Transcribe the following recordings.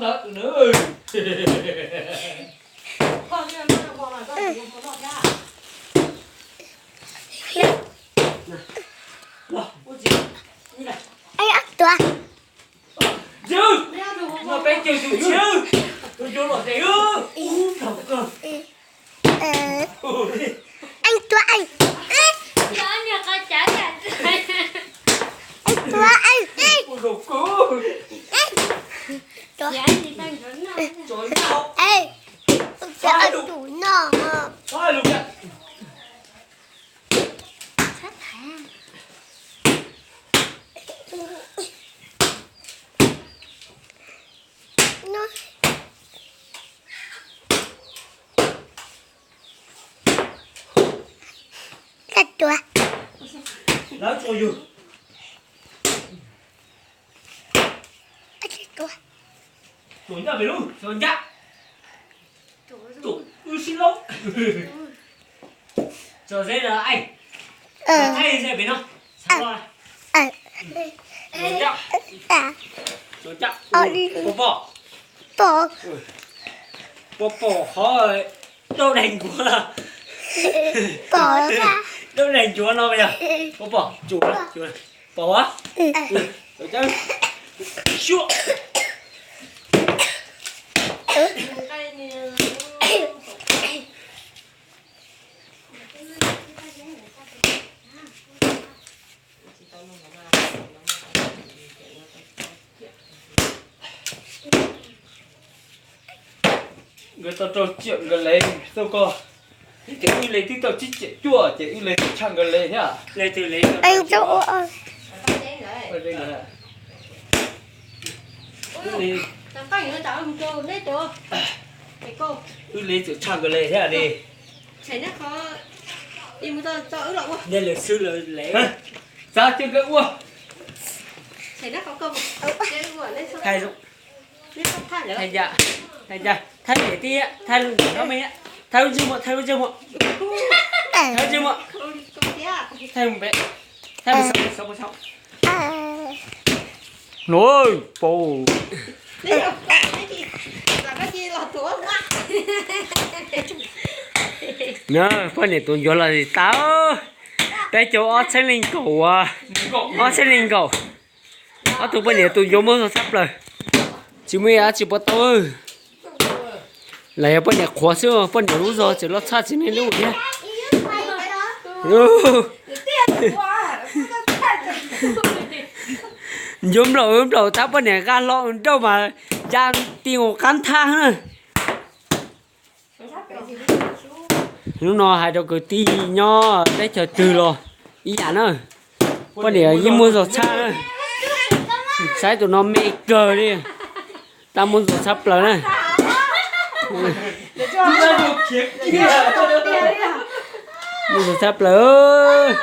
Tua. Peb caug tus tshiab, tus yuav los ces ub, ub, thaum kawg. Ej, tua ej. Ej, tua ej. Ej, tua ej. Ej, tua tus no. Lawv tsuas yug. Tsuas ncaj pem lub, tsuas ncaj. Tsuas wb sib laub. Tsuas zeb lawm, thaij ze pem no. Tsuas ncaj. Tsuas ncaj. Puas pom? Puas pom qhov daub daig ncuav? Daub daig ncuav no yog puas pom? Tsuas, pom a? Xyuam. Nkawd tau rau tsiam nkawd lev xauj koj. Ces wb lev twb tau tsib tsiam cuaj ces wb lev txawm tshaj nkawd lev thiab. Wb lev txawm tshaj nkawd lev thiab li. Nej lwm xwb lawv lev. Txav cia nkawd ua. Thaij, thaij, thaij, thaij niam tij, thaij lub ntsej muag, thaij lub ntsej muag, thaij lub ntsej muag, thaij mus pem, thaij mus saum, mus saum, mus saum. Nov, pau. Poj niam tus ncuav los tsis tau. Peb caug ob txhiab leej kaum, ob txhiab leej kaum. Ob tug poj niam tus ncuav muaj zog tshaj plaws, tsis muaj ib yam dab tsi puas tau. Los yog poj niam qhuav xwb, poj niam lub zog tseem loj tshaj tsis nej lub thiab. Ncuav nplaum nplaum tab poj niam nqa hlo nrauj mas ya ti mus qab nthab na. Hnub no hais rau kwv tij nyob teb chaws twg los ib yam na, poj niam yeej muaj zog tshaj na. Saib tus no me kawg li, tab muaj zog tshaj plaws na. Muaj zog tshaj plaws.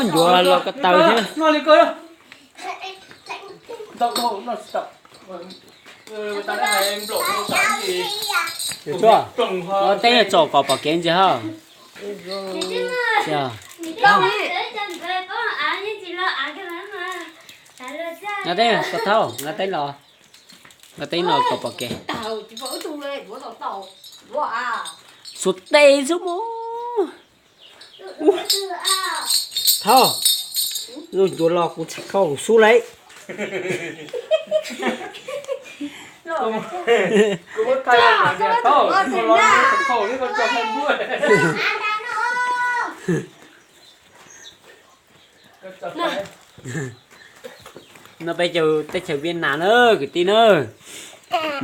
Ncuav los ko taw thiab. Teb tsom kom pom kev ntsis hab. Nqa teb, ko thauj, nqa teb los, nqa teb no kom pom kev. Xuas tes xwb mog. Thauj, lub ncuav los kuv txhais khau xub lauj. No peb caug teb chaws Viaj Nam na kwv tij na,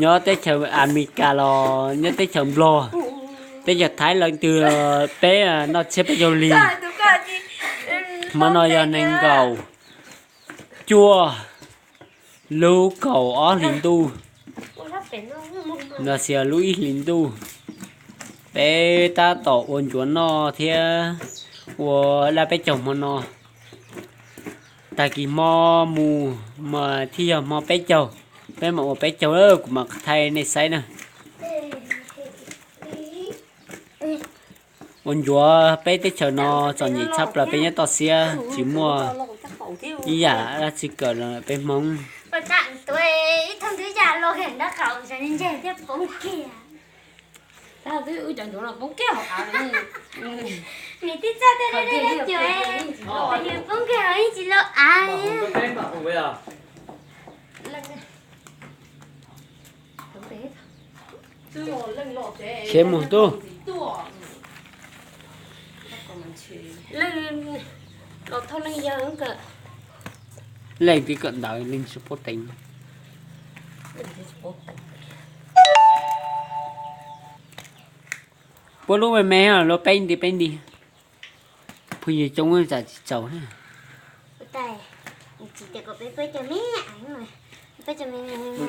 nyob teb chaws Amelikas los nyob teb chaws Nplog, teb chaws Thaib leej twg peb noj tshiab peb caug lig. Hmo no yog nees nkaum cuaj lub kaum ob hlis ntuj, los sis lub ib hlis ntuj. Peb tab tom ua ncuav noj thiab ua laj peb caug hmo no. Tag kis hmo mus mas thiaj yog hmo peb caug. Peb mam ua peb caug lawm, kuv mam thaij nej saib na. Ua ncuav peb teb chaws no txom nyem tshaj plaws, peb nyob toj siab tsis muaj ib yam dab tsi kawm los peb Hmoob. Nws tib txoj tej dab dab cuam, nws poob kiag hauv yeej tsis lau av. Khiav mus tub. Leej twb kawm ntawv leej tsis paub teev. Puab lub me me lub peb nti peb nti. Phooj ywg coob tsam tsis tsaus na.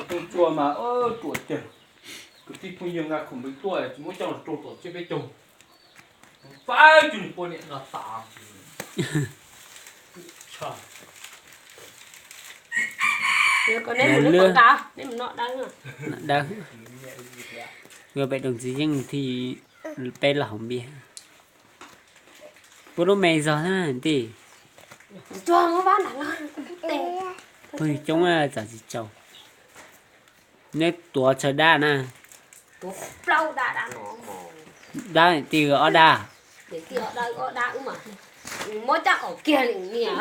Tus tsua mas ruam cawg. Kwv tij phooj ywg nqa khoom pem tuaj tsis muab coj los rau tom tsiab peb caug. Faib cug niag poj niam no tas. Neb mus neb pom nqa, neb mus noj dawb. Noj dawb. Yuav pem doos txiv yeej thiaj peb los hauv npias. Puab lub me zog na tij. Phooj ywg coob tsam tsis tsaus. Neb tuav tsawg dab na? Dab tij ob dab. Muab coj qhov kiag li niam.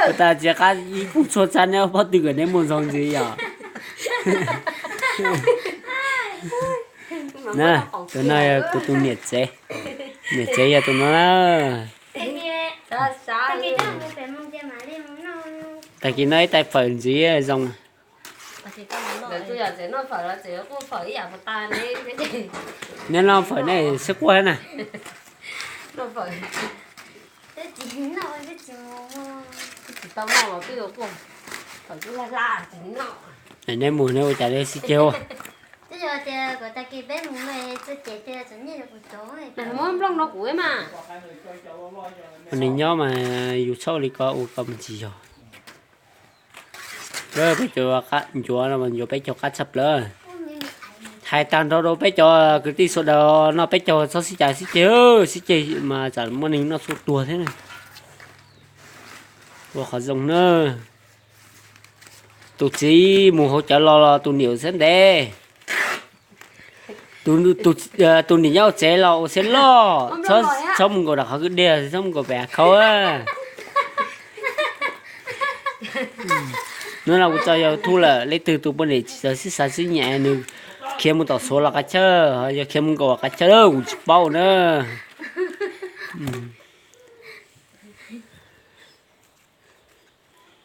Ua tas tsis qab ib pug tshuaj txhab neb pob tw kom neb muaj zog ntxiv yom. Na, tus no yog kuv tus niam tsev. Niam tsev yog tus no na. Tag kis noj ib tais fawm ntxiv zoo. Neb noj fawm nej sib quaj na. Neb mus neb ua cas neb sib ceg ua. Nws nyob mas yus txhob ua li ko ua ko mas tsis yog. Peb caug ncuav no mas ncuav peb caug qab tshaj plaws. Hais tag nrho rau peb cov kwv tij sawv daws noj peb caug txhob sib cav sib ceg, sib ceg mas tsam muaj neeg noj tshuaj tuag thiab na. Ua qhov zoo na. Tus txiv mus hauv cawv los los tus niam ua siab ntev. Tus niam nyob hauv tsev los ua siab loj, txhob mus nkaum rau qhov kwj deg, txhob mus nkaum pem av khau. Hnub no kuv tso YouTube lawm, leej twg tus poj niam tsis txawj sib xav sib nyiam nws khiav mus tom Suav los qab chawj, yog khiav mus nkaum qab chawj kuv tsis paub na.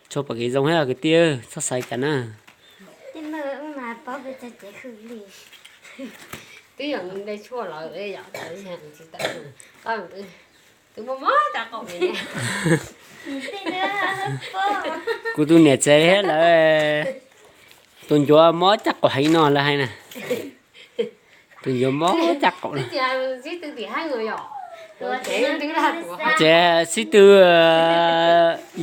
Tshuav pom kev zoo thiab kwv tij, txhob xav cas na. Kuv tus niam tsev thiab lawv tus ncuav mob caj qaum heev no lawv hais na. Tus ncuav mob caj qaum na. Ces xib tw,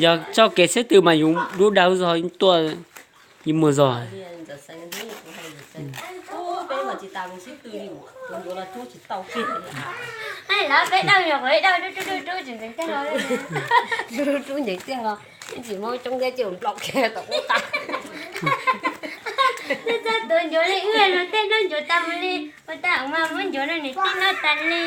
yog txoj kev xib tw mas yus dub dawb zog tuaj, yeej muaj zog. Rub ncees tiag los tsis muaj coob thiab ces nplaum kiag tom qub tas. Tuav ncuav li wb no tej noj ncuav tas mus li, ua tas mas muab ncuav no niam tij noj tas li.